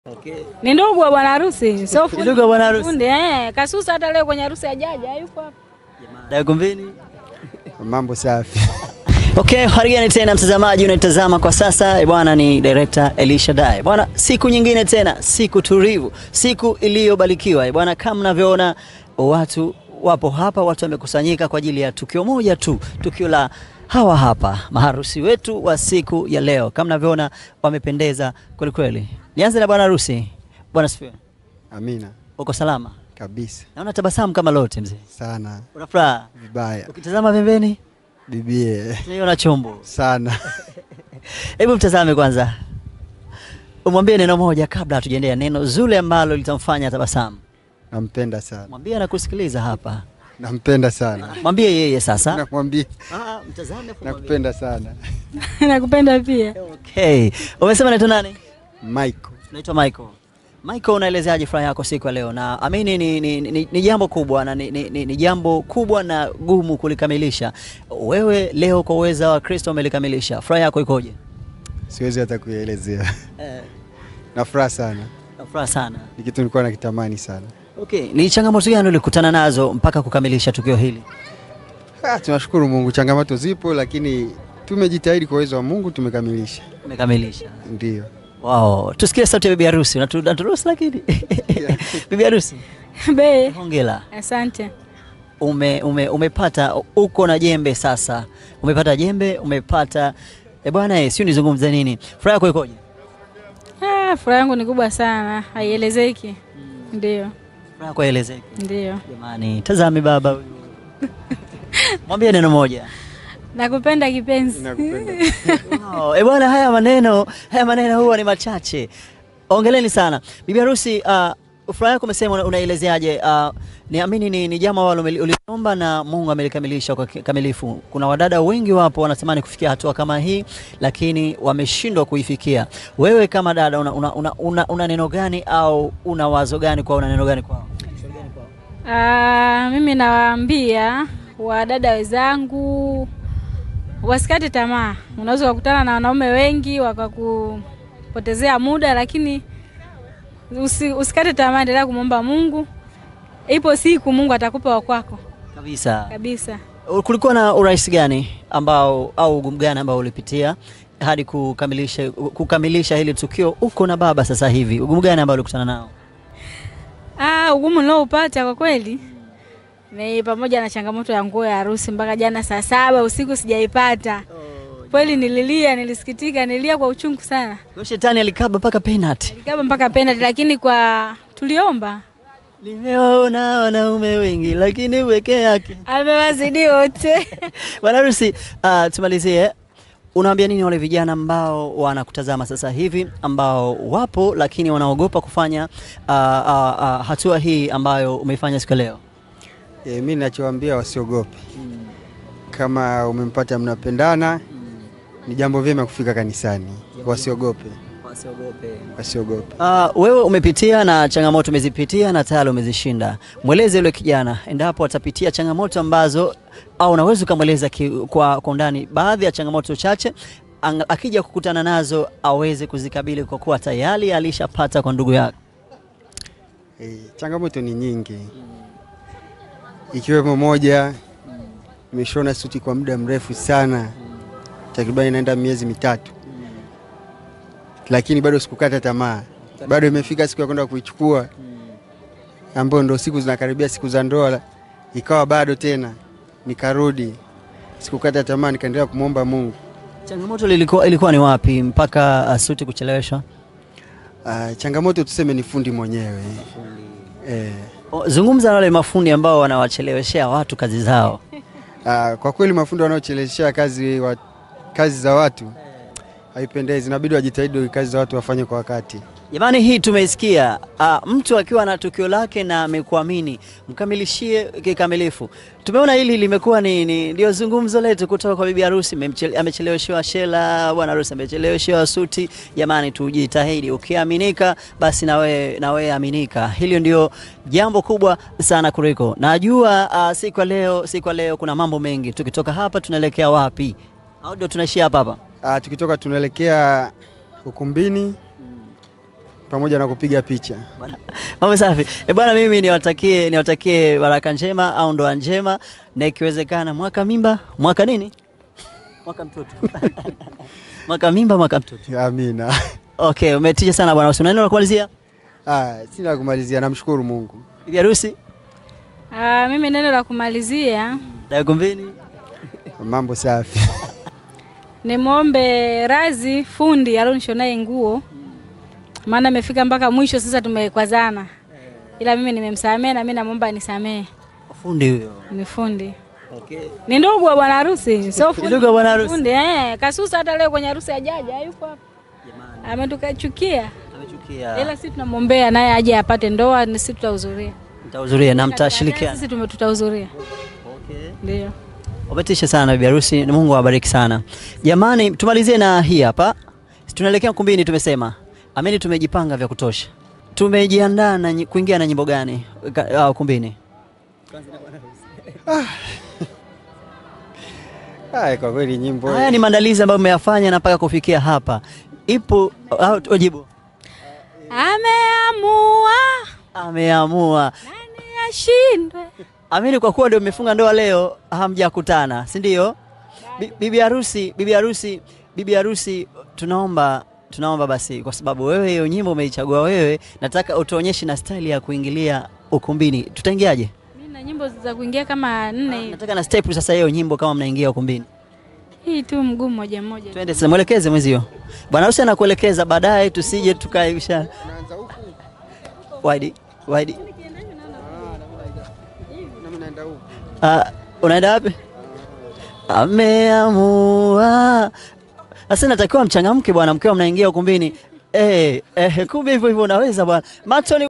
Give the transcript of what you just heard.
Okay. Ni ndugu wa bwana harusi, sio fundi. Ndugu wa bwana harusi. Fundi kasusa hata leo kwenye harusi hajaja, hayupo hapa. Jamani. Ukumbini. Mambo safi. Okay, harigani tena mtazamaji unatazama kwa sasa bwana ni director Elisha Dai. Bwana, siku nyingine tena, siku tulivu, siku iliyobarikiwa. Bwana, kama mnavyoona watu wapo hapa, watu wamekusanyika kwa ajili ya tukio moja tu, tukio la hawa hapa maharusi wetu wa siku ya leo. Kama mnavyoona wamependeza kweli kweli. Nianze na bwana harusi. Bwana sifiwe. Amina. Uko salama? Kabisa. Naona tabasamu kama lote mzee. Sana. Una furaha? Vibaya. Ukitazama pembeni bibie. Tunaiona chombo. Sana. Hebu mtazame kwanza. Umwambie neno moja kabla hatujaendelea, neno zuri ambalo litamfanya tabasamu. Nampenda sana. Mwambie anakusikiliza hapa. Nampenda sana. Mwambie yeye sasa. Nakwambia. Mtazame afu mwambie. Nakupenda sana. Nakupenda pia. Okay. Umesema naitwa nani? Michael. Naitwa Michael. Michael, unaelezaje furaha yako siku ya leo? Na amini ni jambo kubwa na ni jambo kubwa na gumu kulikamilisha. Wewe leo kwa uweza wa Kristo umelikamilisha. Furaha yako ikoje? Siwezi hata kuielezea. Na furaha sana. Na furaha sana. Ni kitu nilikuwa nakitamani sana. Okay, ni changamoto gani ulikutana nazo mpaka kukamilisha tukio hili? Tunashukuru Mungu, changamoto zipo lakini tumejitahidi kwa uwezo wa Mungu tumekamilisha. Tumekamilisha. Ndio. Wow, tusikie sauti ya bibi harusi. Unaturuhusu lakini? Bibi harusi. Be. Hongera. Asante. Umepata, uko na jembe sasa. Umepata jembe, umepata bwana, sio nizungumze nini? Furaha yako ikoje? Furaha yangu ni kubwa sana, haielezeki. Ndio. Furaha yako haielezeki. Ndio. Jamani, tazame baba huyu. Mwambie neno moja. Nakupenda kipenzi. Nakupenda. Wow. Bwana, haya maneno huwa ni machache. Ongeleni sana. Bibi harusi, furaha yako umesema unaelezeaje? Niamini ni jambo ambalo uliomba na Mungu amelikamilisha kwa kamilifu. Kuna wadada wengi wapo wanatamani kufikia hatua kama hii lakini wameshindwa kuifikia. Wewe kama dada una neno gani au una wazo gani kwa, una neno gani kwao? Mimi nawaambia wadada wenzangu wasikate tamaa. Unaweza kukutana na wanaume wengi wakakupotezea muda, lakini usikate tamaa, endelea kumwomba Mungu. Ipo siku Mungu atakupa wa kwako. Kabisa. Kabisa. Kulikuwa na urahisi gani ambao au ugumu gani ambao ulipitia hadi kukamilisha hili tukio uko na baba sasa hivi? Ugumu gani ambao ulikutana nao? Ugumu nilioupata kwa kweli ni pamoja na changamoto ya nguo ya harusi. Mpaka jana saa 7 usiku sijaipata. Kweli nililia, nilisikitika, nililia kwa uchungu sana. Kwa shetani alikaba mpaka penalty. Alikaba mpaka penalty, lakini kwa tuliomba. Nimeona wanaume wengi lakini weke yake amewazidi wote. Bwana harusi, tumalizie. Unaambia nini wale vijana ambao wanakutazama sasa hivi ambao wapo lakini wanaogopa kufanya hatua hii ambayo umeifanya siku leo? Mimi ninachowaambia wasiogope. Kama umempata mnapendana, ni jambo vyema kufika kanisani. Wasiogope. Wasiogope. Wasiogope. Wewe umepitia na changamoto umezipitia na tayari umezishinda. Mweleze yule kijana endapo atapitia changamoto ambazo, au unaweza kumweleza kwa undani baadhi ya changamoto chache akija kukutana nazo aweze kuzikabili kwa kuwa tayari alishapata kwa ndugu yake. Changamoto ni nyingi. Ikiwemo moja, nimeshona suti kwa muda mrefu sana. Takriban inaenda miezi 3. Lakini bado sikukata tamaa. Bado imefika siku ya kwenda kuichukua, ambayo ndio siku zinakaribia siku za ndoa, ikawa bado tena nikarudi. Sikukata tamaa, nikaendelea kumuomba Mungu. Changamoto ilikuwa ni wapi mpaka suti kucheleweshwa? Changamoto tuseme ni fundi mwenyewe. Zungumza na wale mafundi ambao wanawacheleweshea watu kazi zao. Kwa kweli mafundi wanaocheleweshea kazi za watu haipendezi. Inabidi wajitahidi kazi za watu wafanye kwa wakati. Jamani, hii tumeisikia. Mtu akiwa na tukio lake na amekuamini, mkamilishie kikamilifu. Tumeona hili limekuwa ni ndio zungumzo letu kutoka kwa bibi harusi. Amecheleweshewa shela, bwana harusi amecheleweshewa suti. Jamani, tujitahidi. Ukiaminika basi na wewe aminika. Hili ndio jambo kubwa sana kuliko. Najua siku leo kuna mambo mengi. Tukitoka hapa tunaelekea wapi? Au ndio tunaishia hapa hapa? Tukitoka tunaelekea ukumbini. pamoja na kupiga picha. Mambo safi. Bwana, mimi niwatakie baraka njema au ndoa njema, na ikiwezekana mwaka mimba, mwaka nini? Mwaka mtoto. Mwaka mimba, mwaka mtoto. Amina. Okay, umetisha sana bwana. Una neno la kumalizia? Sina la kumalizia, namshukuru Mungu. Bibi harusi? Mimi neno la kumalizia. Dakumbini. Mambo safi. Nimuombe razi fundi alionishonaye nguo. Maana amefika mpaka mwisho sasa tumekwazana. Ila mimi nimemsamehe na mimi namuomba anisamehe. Fundi huyo. Ni fundi. Okay. Ni ndugu wa bwana harusi, sio fundi. Ndugu wa bwana harusi. Fundi kasusa hata leo kwenye harusi hajaja, hayupo hapa. Jamani. Ametukachukia. Amechukia. Ila sisi tunamuombea naye aje apate ndoa, na sisi tutahudhuria. Mtahudhuria na mtashirikiana. Sisi tutahudhuria. Okay. Ndio. Umetisha sana bibi harusi, Mungu awabariki sana. Jamani, tumalizie na hii hapa. Tunaelekea ukumbini tumesema. Amini tumejipanga vya kutosha. Tumejiandaa na kuingia na nyimbo gani ukumbini? Kwa kweli nyimbo. Haya ni maandalizi ambayo mmeyafanya na mpaka kufikia hapa. Ipo au jibu? Ameamua. Ameamua. Nani ashindwe? Amini kwa kuwa ndio mmefunga ndoa leo, hamjakutana, si ndio? Bibi harusi, tunaomba basi, kwa sababu wewe hiyo nyimbo umeichagua wewe, nataka utuonyeshe na style ya kuingilia ukumbini. Tutaingiaje? Mimi na nyimbo za kuingia kama 4 hivi. Nataka na step sasa hiyo nyimbo kama mnaingia ukumbini. Hii tu mguu mmoja mmoja. Twende sasa, mwelekeze mwenzio. Bwana harusi anakuelekeza baadaye tusije tukaisha. Unaanza huku. Wide. Mimi naenda huku. Unaenda wapi? Ameamua. Sasa natakiwa mchangamke bwana, mkiwa mnaingia ukumbini. Kumbe hivyo hivyo unaweza bwana. Macho ni